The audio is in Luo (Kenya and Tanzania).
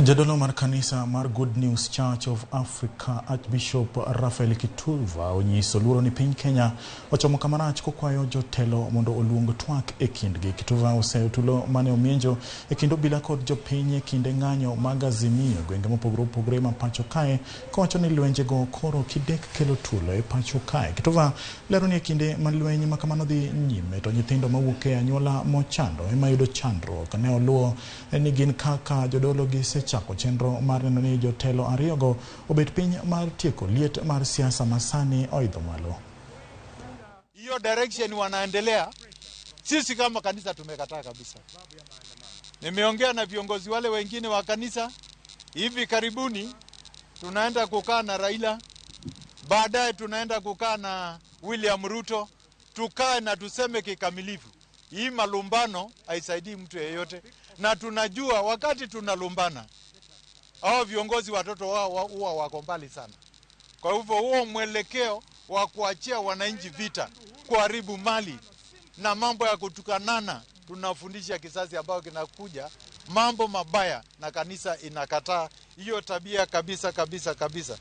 Jadolo mar kanisa mar Good News Church of Africa Archbishop Raphael Kituva onyiso luoro ni piny Kenya ochomo kama rach kokwayo jotelo mondo oluong twak e kindgi. Kituva oseyo tulo mane omienjo e kind obila kod jopiny e kinde ng'anyo mag Azimio e gwenge mopogore opogore ma pacho kae kowacho ni lwenjego koro kidek kelo tulo e pacho kae. Kituva lero ni e kinde ma lweny ma kamano dhi nyime to nyithindo mawuok e anyuola mochando ema yudo chandruok. Ne oluwo ni gin kaka jodolo gisechako chenro mar neno ni jotelo ariyogo obet piny mar tieko liet mar siasa ma sani oidho malo. Hiyo direction wanaendelea, sisi kama kanisa tumekataa kabisa. Nimeongea na viongozi wale wengine wa kanisa, hivi karibuni tunaenda kukaa na Raila, baadaye tunaenda kukaa na William Ruto, tukae na tuseme kikamilifu hii malumbano haisaidii mtu yeyote, na tunajua wakati tunalumbana hao viongozi watoto wao huwa wako mbali sana. Kwa hivyo huo mwelekeo wa kuachia wananchi vita, kuharibu mali na mambo ya kutukanana, tunafundisha kizazi ambayo kinakuja mambo mabaya, na kanisa inakataa hiyo tabia kabisa kabisa kabisa.